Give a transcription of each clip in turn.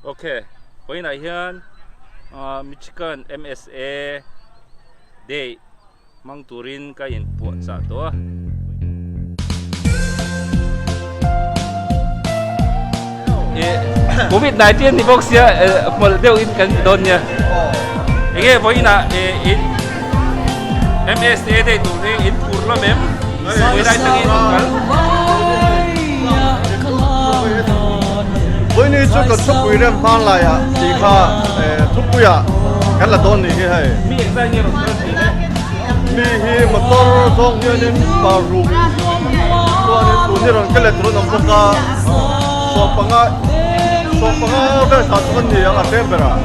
Ok, vawiinah hian Michigan MSA Day hmang turin ka inpuahchah tawh a. Covid 19 ni bawk sia hmawlh deuh in kan ti dawn nia. Enge vawiinah in MSA Day tur hi in phur hlawm em? Vawi lai tangin rawn kal. Vawiini chu kan thupui rem hmang laiah tih kha thupuiah kan la dawn nih hi hei. Mi engzai nge rawn kal thin e? Mi hi motor zawng hianin paruk chuanin tun hi rawn kal leh tur an awm bawk a, sawmpanga sawmpanga vel thla chu kan ni ang a tlem berah.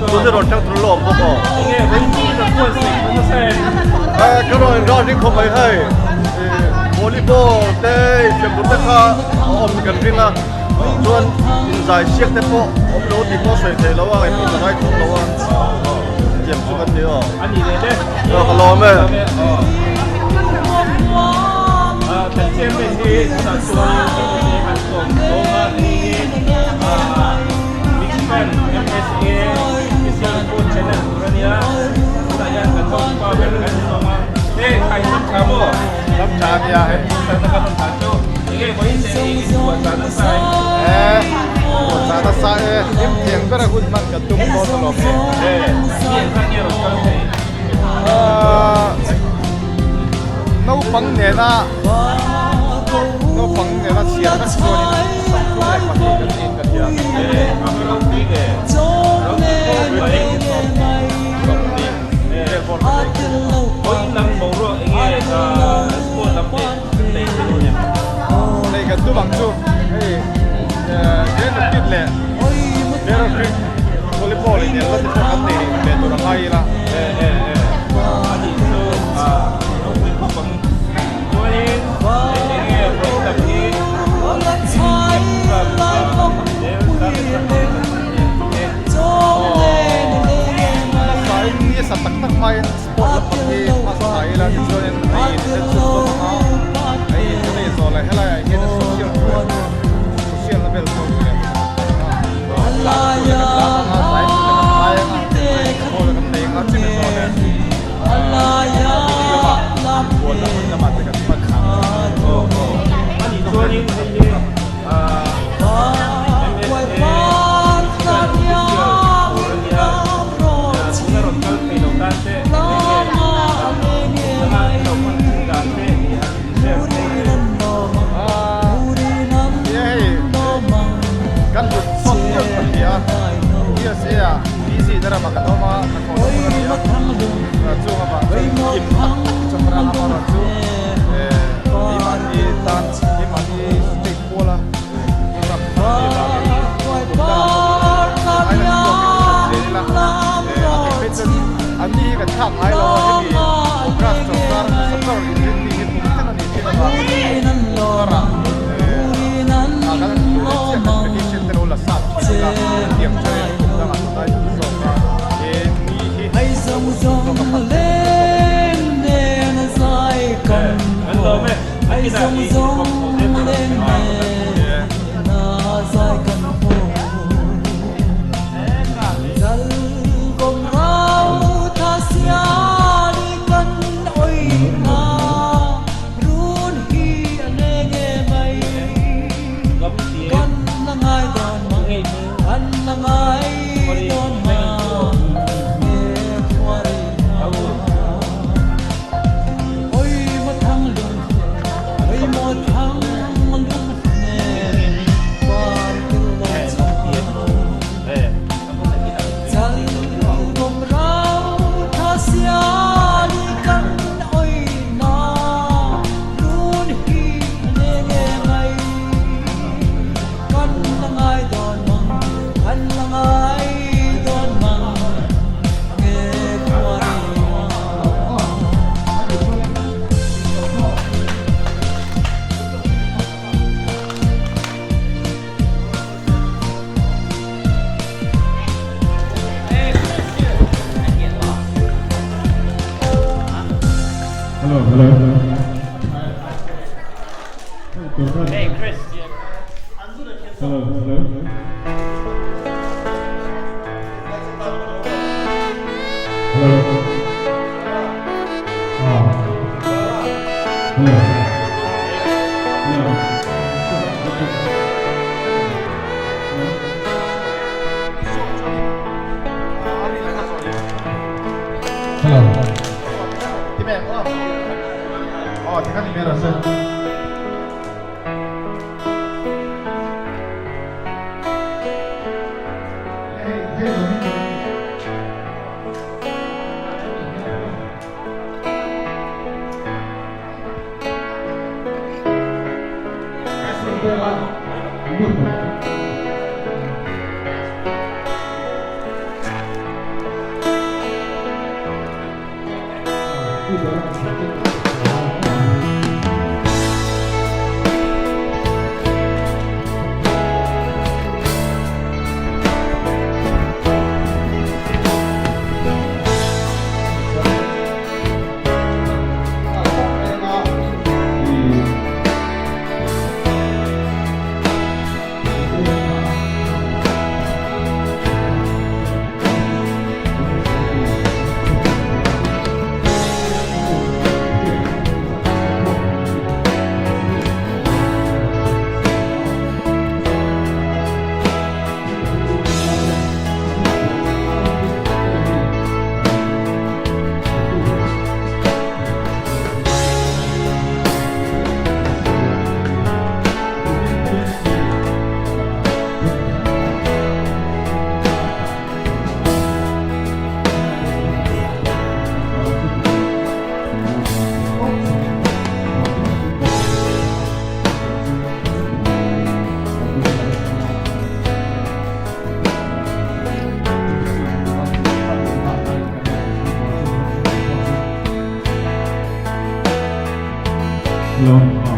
Tun hi rawn thleng tur la awm bawk aw. Enge vawiin chu ka kual saih tawh nasa em? Eh ka rawn inral ring khawp mai hei volleyball te infiamtur te kha a awm kan ring a chuan inzai siak te pawh awm lo tih pawh sawi theih lo a ngaihtuah ka ngai thawm lo a thiam chu kan ni aw. A ni leh le. Aw ka lawm e. Kan chairman hi tunah chuan kan sawm dawn a ni hi. Michigan MSA Official Food Channel tur a nia, tunah hian kan hotupa ber kan ni zawng a, hei khai lam tha maw? Lam tha a nia hei. San na kan rawn tlan chu, enge vawiin che i inbuat zan nasa em? Eh, buat zan nasa e, hlim thiang ber a hun hman kan tum dawn alawm e. Eh, mi engzah nge rawn kal thei? Ah, naupang nena naupang nena chhiar vek chuanin 34 kan niin ka hria. Nei kan tum ang chu hei Grand Rapid leh Battle Creek volleyball inelna te pawh kan nei ve tur a ngai ila. Hmasain ni sa tak tak hmain sport lampang hi hmasa thai ila tichuanin a in then chhun zawm ang a, a in kan ei zawh leh helaiah hian social social na vel pawh chu lam tur leh kan lam ang a, zai tur leh kan zai ang a, hall kan nei ang a chumi zawh leh lamah bualna hmun lamah te kan pan ang. Kan hlut sawt deuh ka hria USA ah busy na ramah kan awm a hnathawh na hmun a ni a chung avang chuan kim tak tak chu ka rang amarawh chu keimahni tan keimahni state kuala ram a nih avangin kum dangah pawh hi chu kan aina chhuak in kan zel ila a theih phei chuan anni hi kan thlak ngai lo a hemi Congress sorkar sorkar inrinni hi kum thleng a nih thin avangin karah a kan han hmuh leh chiah kan petition te lo la sap thin ila hetiang chuanin kum dangah tun ai chu zawk a he ni hi zawk a phat theih zawk a. Hello, hello. Hello. Ah. Hello. Hello. Hello. Aw, tikhan ni mera se. Hello.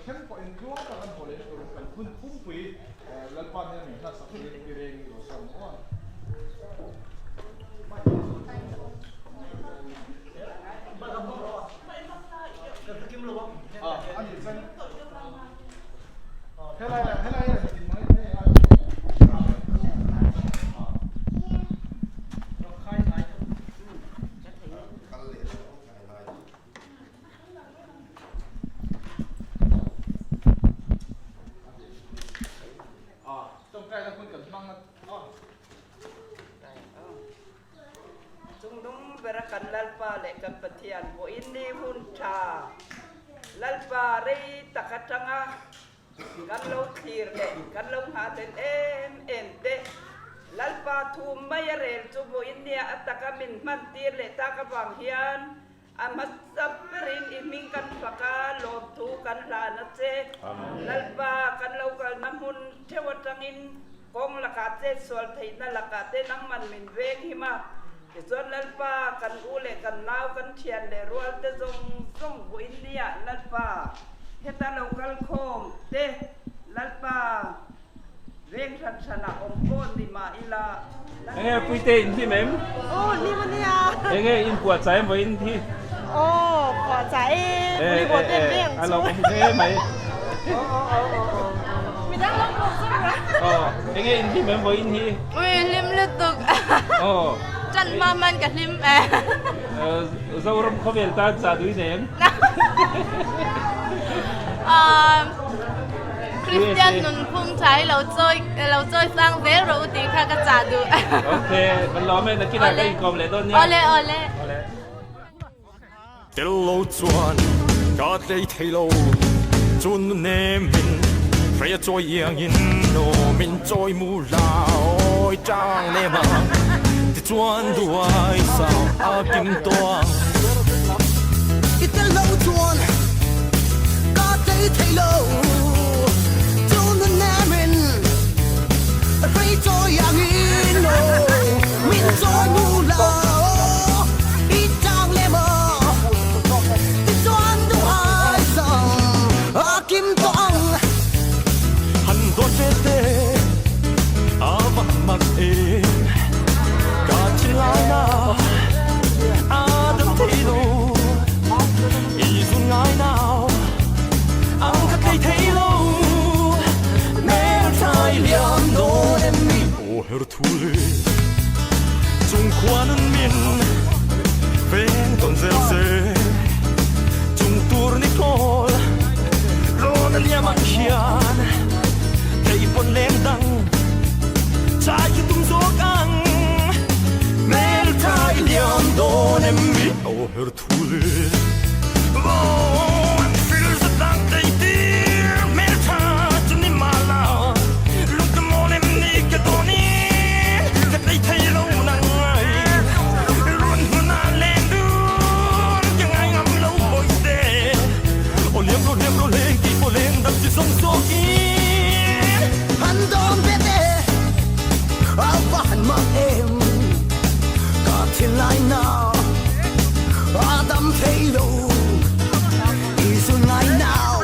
thleng pawhin tluang tak an haw leh turin kan hun pumpui Lalpa hnena min hlatsak turin i reng i lo sawn maw a? A nih chuan helai helai hian in mai hei a Tawngtaina hmun kan hmang a. Chungnung bera kan Lalpa leh kan Pathian vawiin ni hun tha Lalpa rei tak atanga Kan lo thlir leh kan lo nghah hlel em em te. Lalpa thu mai a rel chu vawiin nia a taka min hman tir leh tak avang hian a hmasa berin i hming kan fak a, lawmthu kan hlan a che. Lalpa kan lo kalna hmun theuh atangin kawng lakah chet sual theihna lakah te nangman min veng him a. Tichuan Lalpa kan u leh kan nau kan thian leh rual te zawng zawng vawiin nia Lalpa heta lo kal khawm te Lalpa veng hran hran ah awm pawh ni mah ila Lalpa. Enge puite in hlim em? Aw hlim ania. Enge in puah chai em vawiin hi? Aw puah chai e, volleyball te an veng chu. A lo awm hle mai. Midang lo pawh chu ra. Aw enge in hlim em vawiin hi? Ui hlim lutuk. Aw. Tan hma hman ka hlim e. Zoram khawvel tan chah dui nei em? Christian nunphung tha hi lo chawi lo chawi sang zel rawh u tih kha ka chah duh. Okay, kan lawm e, nakinah ka inkawm leh dawn nia. Awle awle. Awle. Tel lo chuan ka tlei thei lo, chun nu nem in hrei a chawi iang in aw min chawi mu la awi tang lem ang tichuan duai sang a kim tawh ang. I tel lo chuan ka tlei thei lo, chun nu nem in hrei chawi iang in aw min chawi mu la aw i tang lem ang tichuan duai sang a kim tawh ang. Han dawn ve te a vak mak em ka thinlai na a dam thei lo i zun ngai nau ang ka tlei thei lo hmelthlai liam dawn em mi aw her thu le chung khuan min veng tawn zel se chung tur ni kawl rawn a liam ang hian thei pawn leng dang chai hi tum zawk ang hmel thai liam dawn em mi aw her thu le aw an fil za tlang tlei tir hmel tha chu ni mah la lung ka mawn em ni ka dawn i ka tlei thei lo nang ngai run hmun ah len dun ka ngai ngam lo pawi te aw liam ro liam ro leng kei pawh leng dam chi zawng zawk in Han dawn ve te a va han mak em ka thinlai na a dam thei lo i zun ngai nau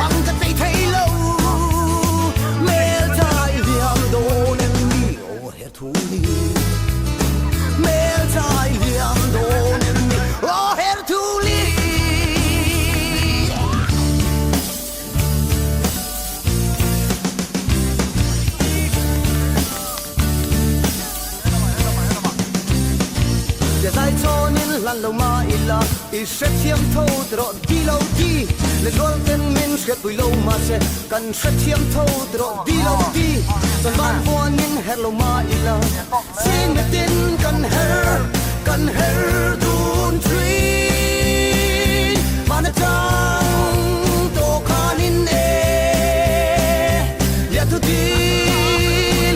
ang ka tlei thei lo hmeltha i liam dawn em ni aw her thu ni hmeltha i liam dawn em ni aw her thu ni. Zai chawnin hlan lo mah ila i hrethiam tho tawh di lo di le zual ten min hriatpui lo mahse kan hrethiam tho tawh di lo di chuan van vuanin her lo mah ila chingnetin kan her kan her dun thin van atang tawh khanin e liathu di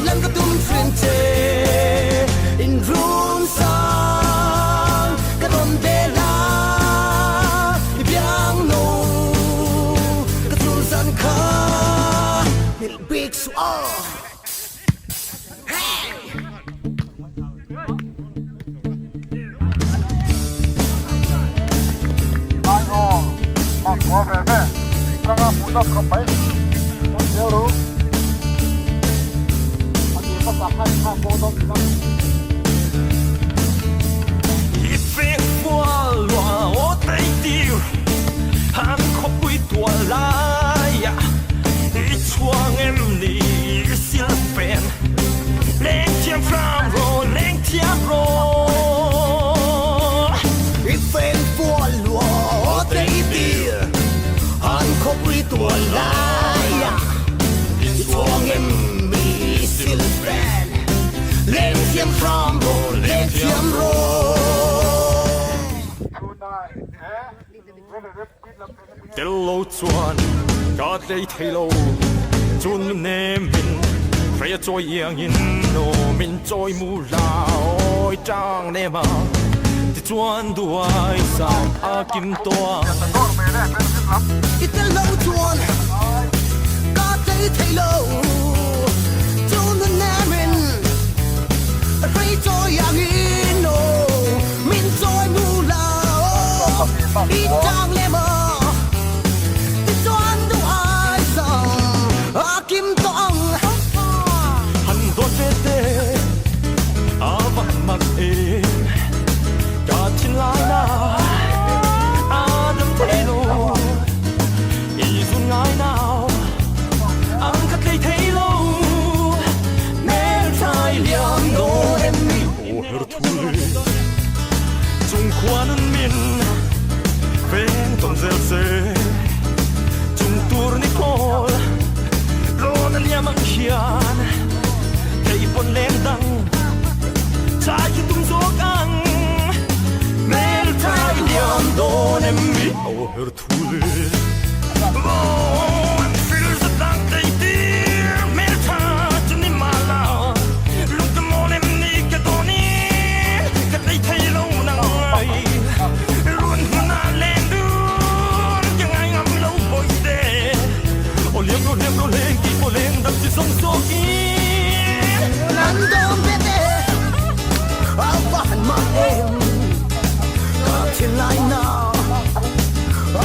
lan ka tum thin che in run sang ka rawn ve la i biang no ka chul zan kha nghilh bik suh aw hey! Ai aw, mak khua ve ve. hrang a hmuhnawm khawp mai kan zel ru a tir hmasa khan kha pawh dawn thin a. I veng fual lua aw teitir an khawpui tual laia i chhuang em ni i silfen leng thiam hram rawh leng thiam rawh. I veng fual lua aw teitir an khawpui tual laia i chhuang em ni i silfen leng thiam hram rawh leng thiam rawh. Tel lo chuan ka tlei thei lo, chun nemin hrei a chawi iangin aw min chawi mu la awi tang nem a, tichuan duai sam a kim tawh a. I tel lo chuan ka tlei thei lo, chun nemin hrei chawi iangin aw min chawi mu la aw i tang lem a, tichuan duh ai sam a kim tawh ang. Han dawt ve te a vak mak em, ka thinlai na a dam thei lo, i zun ngai nau ang ka tlei thei lo, hmelthlai liam dawn em ni aw her thu le chung khuan min veng tawn zel se, chung tur ni khawl rawn a liam ang hian thei pawn leng dang chai hi tum zawk ang hmelthlai liam dawn em ni aw her thu le aw an fil zat dang tei tir hmeltha chu ni mah la lung ka mawn em ni ka dawn i ka tlei thei lo nang ngai run hmun ah len dun ka ngai ngam lo pawi te aw liam ro liam ro leng tih pawh leng dam chi zawng zawk in Nan dawn ve te a va han mak em ka thinlai na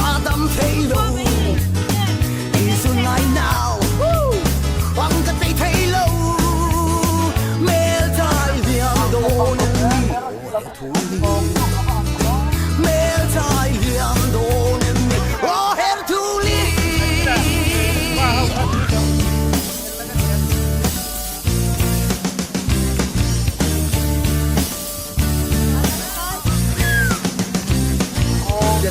a dam thei lo i zun ngai nau ang ka tlei thei lo hmelthai liam dawn em ni aw her thu li hmelthai liam dawn em ni aw her thu li.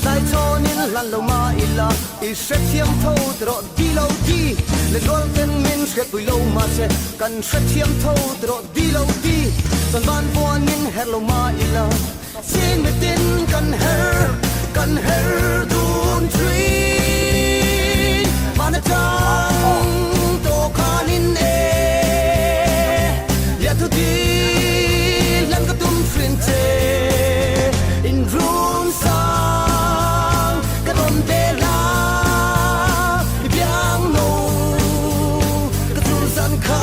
Zai chawnin hlan lo mah ila i hrethiam tho tiraw di lo di le zual ten min hriatpui lo mahse kan hrethiam tho tiraw di lo di chuan van vuanin her lo mah ila ching mitin kan her kan her dun thin van atang tawh khanin e liathu di hlan ka tum thin che in run sang ka rawn ve la i biang no ka chul zan kha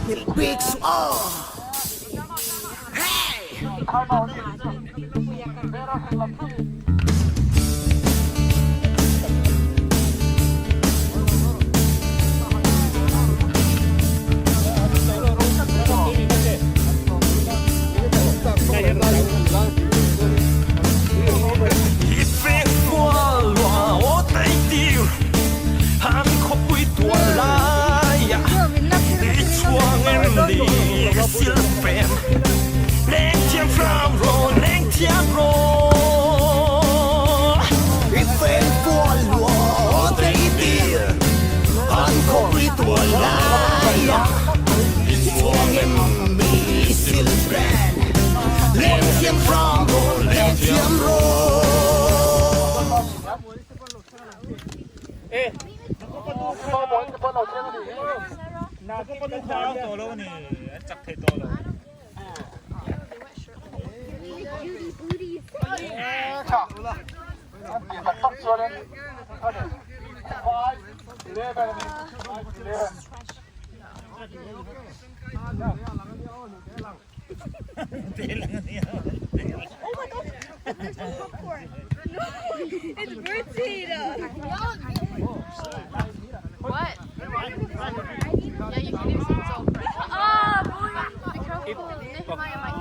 nghilh bik suh aw hey. I veng fual lua aw teitir an khawpui tual laia i chhuang em ni i silfen leng thiam hram rawh leng thiam rawh. I veng fual lua aw teitir an khawpui tual laia i chhuang em ni i silfen leng thiam hram rawh leng thiam rawh. What? Yeah, you can use some soap. Oh, be careful. Nehemiah might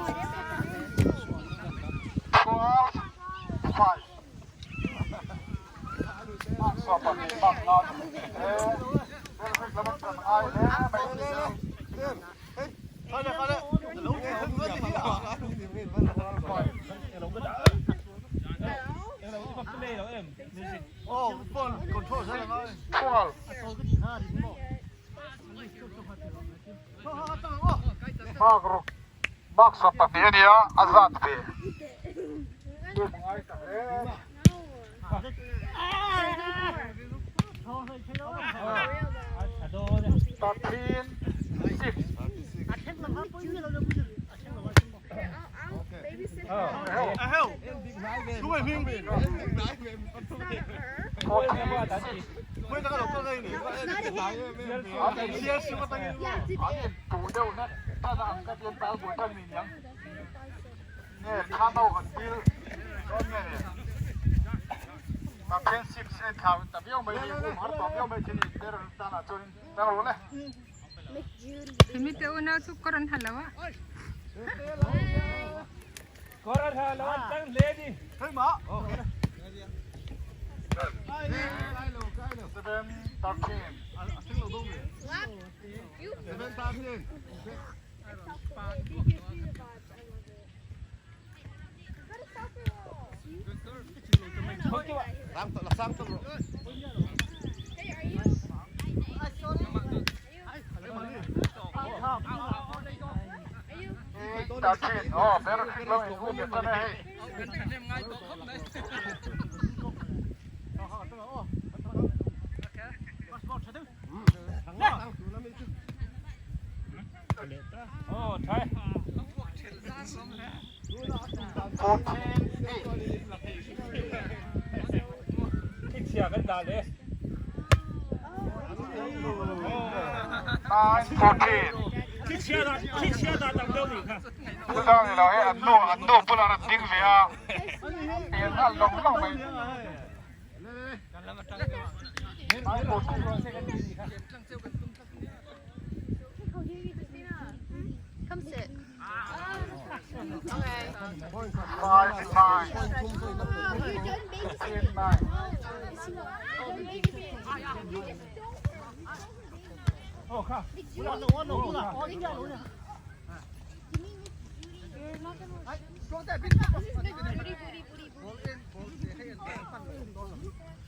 Come sit. Okay.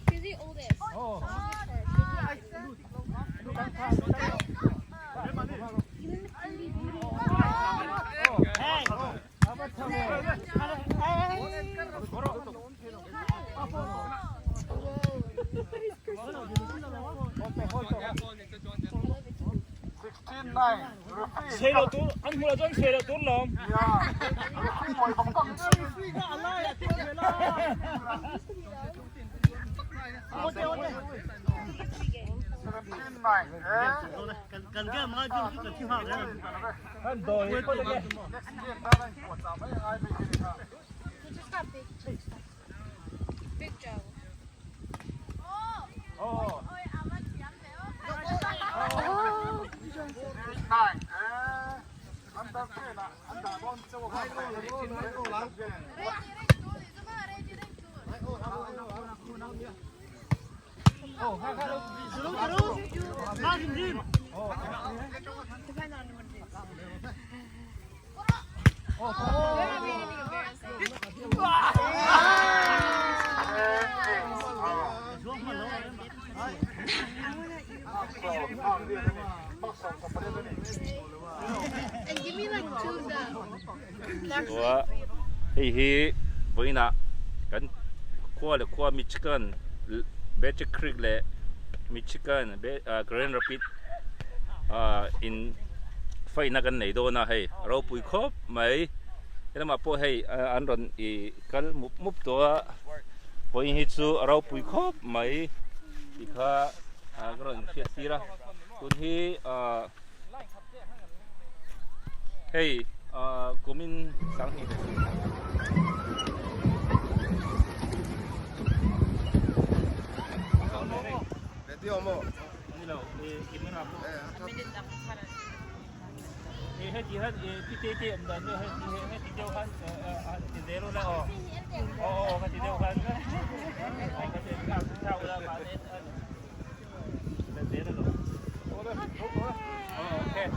She's the oldest. He just got big. Big Joe. And give me like two of them. Tua hei hi vawiinah kan khua leh khua Michigan Battery Creek leh Michigan Grand Rapid ah in faina kan nei dawn a hei a ropui khawp mai helamah pawh hei an rawn ih kal mup mup tawh a vawiin hi chu a ropui khawp mai tih kha ka rawn hriat tir a tun hi ah. Hei kumin sanghnih. lo maw? Ni lo, camera pawh. Heti han pite te awm dan chu heti deuh khan han ti zel ula aw. Aw aw ka ti deuh khan. Ka ti thau ula mahni la zel alawm. Aw okay.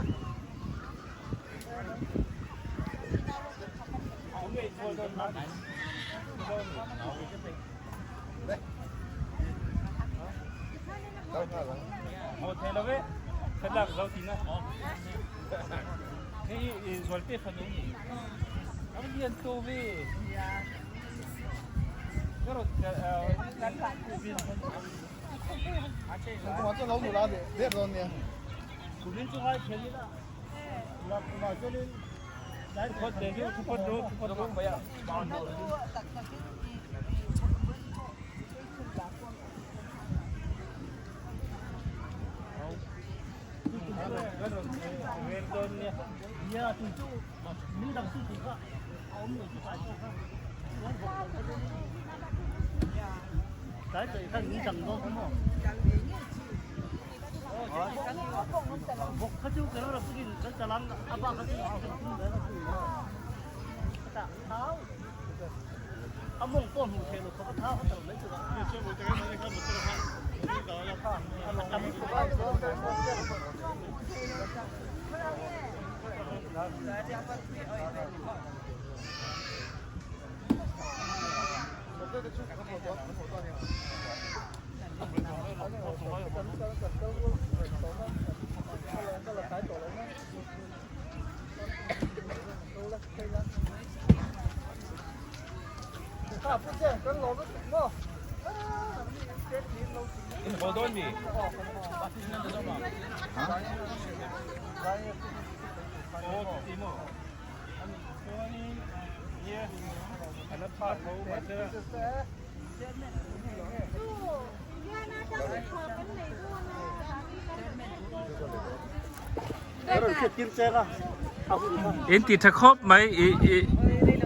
In ti tha khawp mai i i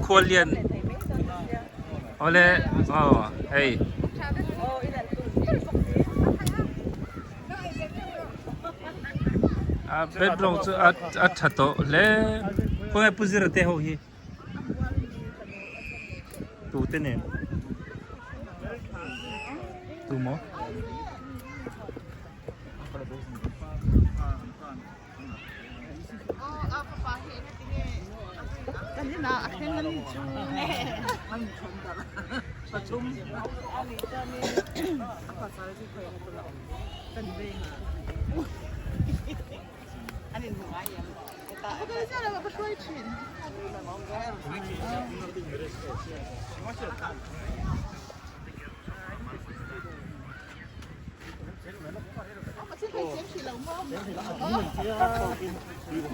khuallian awle aw hei. A background chu a a tha tawh hle khawnge pu zira te ho hi tute nen tu maw.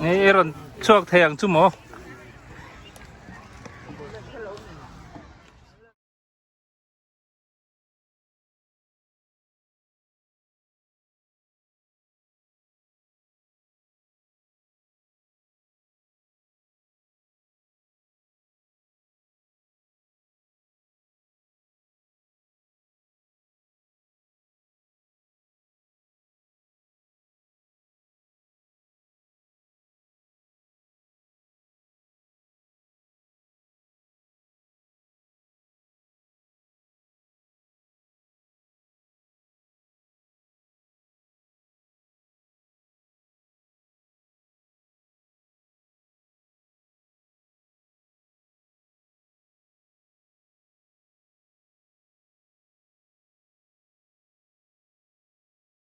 Hei i rawn chhuak thei ang chu maw?